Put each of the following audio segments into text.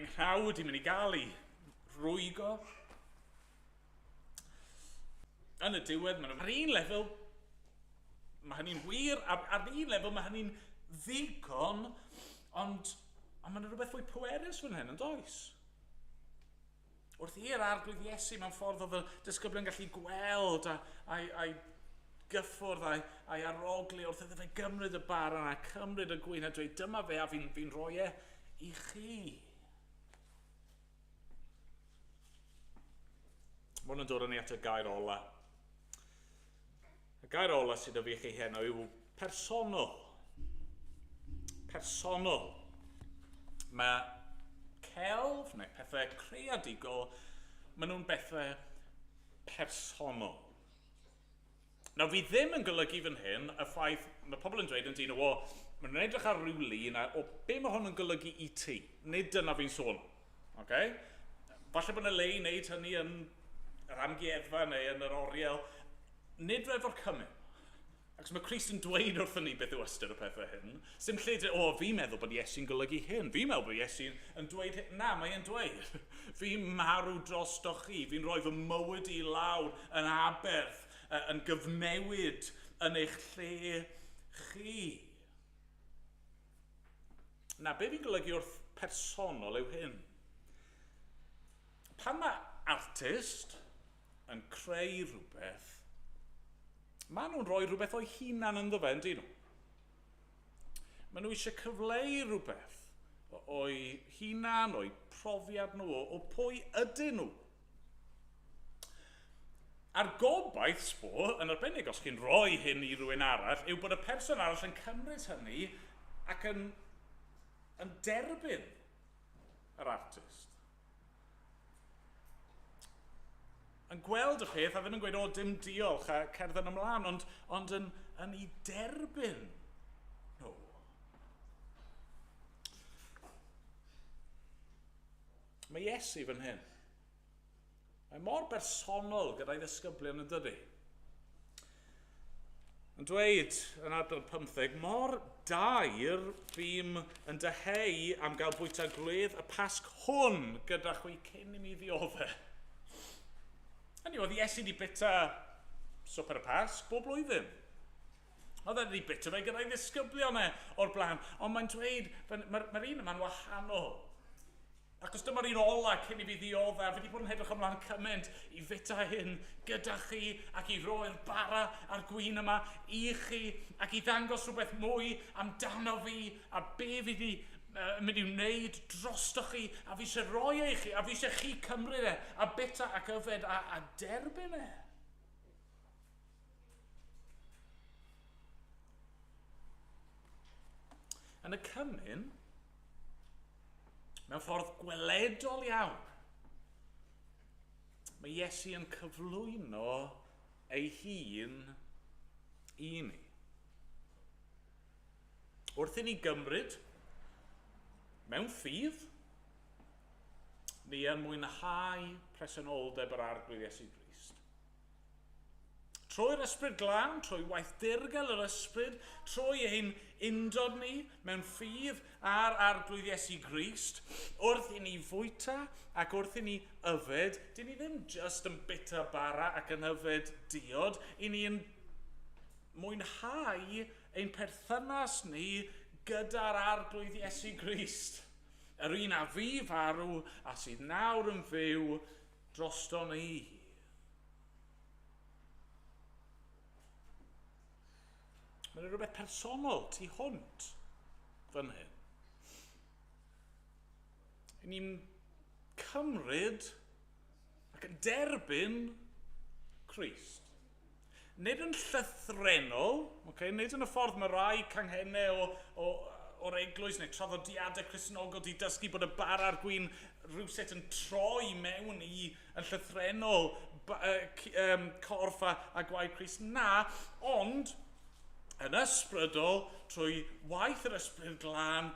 Mae nghnawd i'n mynd i gael ei rwygo. Yn y diwedd, maen nhw ar un lefel, mae hynny'n wir, ar un lefel mae hynny'n ddigon, ond mae'n rhywbeth fwy pwerus fan hyn, yn does? Wrth i'r arglwydd Iesu mewn ffordd oedd y disgyblion gallu gweld a, a'i, a'i gyffwrdd a'i, a'i arogli wrth iddo fe gymryd y bara a cymryd y gwin a dweud dyma fe a fi'n fi rhoi e i chi. Mae hwn yn dod â ni at y gair ola. Y gair ola sydd o fi chi heno yw personol. Personol. Mae celf neu pethau creadigol, maen nhw'n bethau personol. Nawr, fi ddim yn golygu fan hyn y ffaith, mae pobl yn dweud yn dyn nhw, o, maen nhw'n edrych ar ryw lun a, o, be mae hwn yn golygu i ti? Nid dyna fi'n sôn. Okay? Falle bod yna le i wneud hynny yn yr amgueddfa neu yn yr oriel. Nid efo'r cymun. Ac mae Crist yn dweud wrthyn ni beth yw ystyr y pethau hyn. Sim lle dweud, o, fi'n meddwl bod Iesu'n golygu hyn. Fi'n meddwl bod Iesu'n yn dweud hyn. Na, mae e'n dweud. Fi'n marw drostoch chi. Fi'n rhoi fy mywyd i lawr yn aberth, yn gyfnewid yn eich lle chi. Na, be fi'n golygu wrth personol yw hyn. Pan mae artist yn creu rhywbeth, maen nhw'n rhoi rhywbeth o'i hunan ynddo fe, yndyn nhw? Maen nhw eisiau cyfleu rhywbeth o'i hunan, o'i profiad nhw, o, o pwy ydyn nhw. A'r gobaith, sbo, yn arbennig os chi'n rhoi hyn i rywun arall, yw bod y person arall yn cymryd hynny ac yn, yn derbyn yr artist. Yn gweld y peth a ddim yn gweud, o, dim diolch a cerdded ymlaen, ond, ond yn, yn ei derbyn nhw. Mae Iesu fan hyn. Mae mor bersonol gyda'i ddisgyblion yn dydy. Yn dweud yn adnod 15, mor dair bûm yn dyheu am gael bwyta gwledd y Pasg hwn gyda chwi cyn i mi ddiodde. Hynny oedd Iesu wedi bita swper y Pasg bob blwyddyn. Oedd e wedi bita fe gyda'i ddisgyblion e o'r blaen. Ond mae'n dweud, mae'r ma un yma'n wahanol. Achos dyma'r un ola cyn i fi ddioddef. Fi wedi bod yn edrych ymlaen cymaint i fita hyn gyda chi ac i roi'r bara a'r gwin yma i chi ac i ddangos rhywbeth mwy amdano fi a be fi wedi uh, mynd i wneud drosto chi a fi eisiau roi e i chi a fi eisiau chi cymryd e a bita ac yfed a, a derbyn e. Yn y cymun, Mewn ffordd gweledol iawn, mae Iesu yn cyflwyno ei hun i ni. Wrth i ni gymryd mewn ffydd, ni yn mwynhau presenoldeb yr Arglwydd Iesu Grist. Trwy'r Ysbryd Glân, trwy waith dirgel yr Ysbryd, trwy ein undod ni mewn ffydd a'r Arglwydd Iesu Grist, wrth i ni fwyta ac wrth i ni yfed, dyn ni ddim just yn bita bara ac yn yfed diod, i ni yn mwynhau ein perthynas ni gyda'r Arglwydd Iesu Grist. Yr un a fu farw a sydd nawr yn fyw drosto ni. Mae'n rhywbeth personol tu hwnt fan hyn. I ni'n cymryd ac yn derbyn Crist. Nid yn llythrenol, okay, nid yn y ffordd mae rai canghennau o, o, o'r eglwys neu traddodiadau Cristnogol di dysgu bod y bara a'r gwin rhywsut yn troi mewn i yn llythrenol um, corff a, a gwaed Crist. Na, ond yn ysbrydol, trwy waith yr ysbryd glân,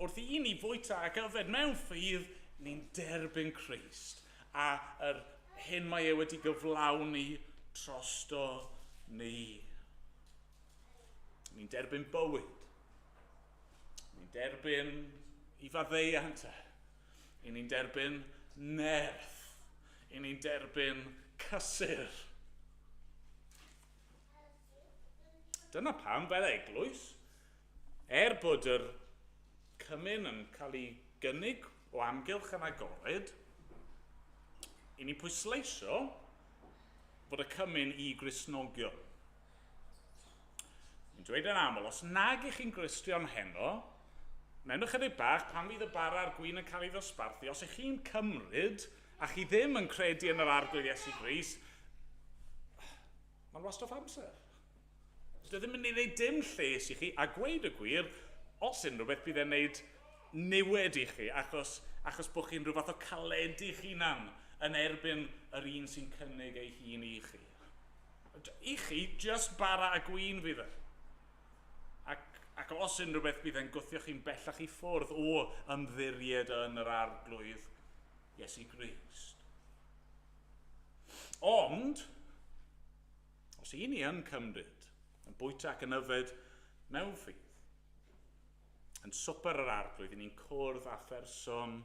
wrth i ni fwyta ac yfed mewn ffydd, ni'n derbyn Crist a yr hyn mae e wedi gyflawni trosto ni. Ni'n derbyn bywyd. Ni'n derbyn i faddeuant e. I ni'n derbyn nerth. I ni'n derbyn cysur. Dyna pam, fel eglwys, er bod yr cymun yn cael ei gynnig o amgylch yn agored, i ni pwysleisio bod y cymun i Gristnogion. Ni'n dweud yn aml, os nag ych chi'n Gristion heno, mewn ychydig bach, pan fydd y bara a'r gwin yn cael ei ddosbarthu, os ych chi'n cymryd a chi ddim yn credu yn yr Arglwydd Iesu Grist, mae'n wastraff amser. Dyw e ddim yn mynd i wneud dim lles i chi, a gweud y gwir, os unrhyw beth bydd e'n wneud niwed i chi, achos, achos bod chi'n rhyw fath o caledu'ch hunan yn erbyn yr un sy'n cynnig ei hun i chi. I chi, just bara a gwin fydd e. Ac, ac os unrhyw beth bydd e'n gwthio chi'n bellach i ffwrdd o ymddiried yn yr Arglwydd Iesu Grist. Ond, os i ni yn cymryd, yn bwyta ac yn yfed mewn ffydd, yn swper yr Arglwydd, i ni'n cwrdd â pherson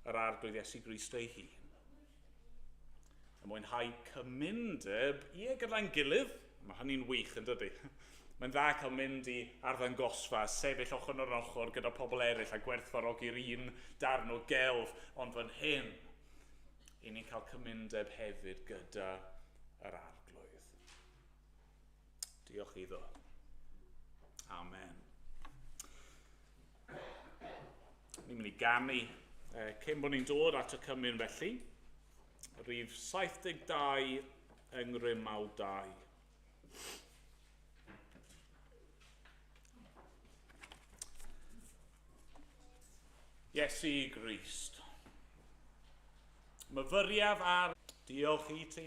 yr Arglwydd Iesu Grist ei hun. Yn mwynhau cymundeb, ie, gyda'n gilydd, mae hynny'n wych yn dydy. Mae'n dda cael mynd i arddangosfa, sefyll ochr yn ochr gyda pobl eraill a gwerthfawrogi'r un darn o gelf, ond fan hyn, i ni'n cael cymundeb hefyd gyda yr Arglwydd. Diolch iddo. Amen. Ni'n mynd i ganu cyn bod ni'n dod at y cymun felly. Rhif 72 yng Ngrymaw 2. Iesu Grist. Myfyriaf ar diolch i ti.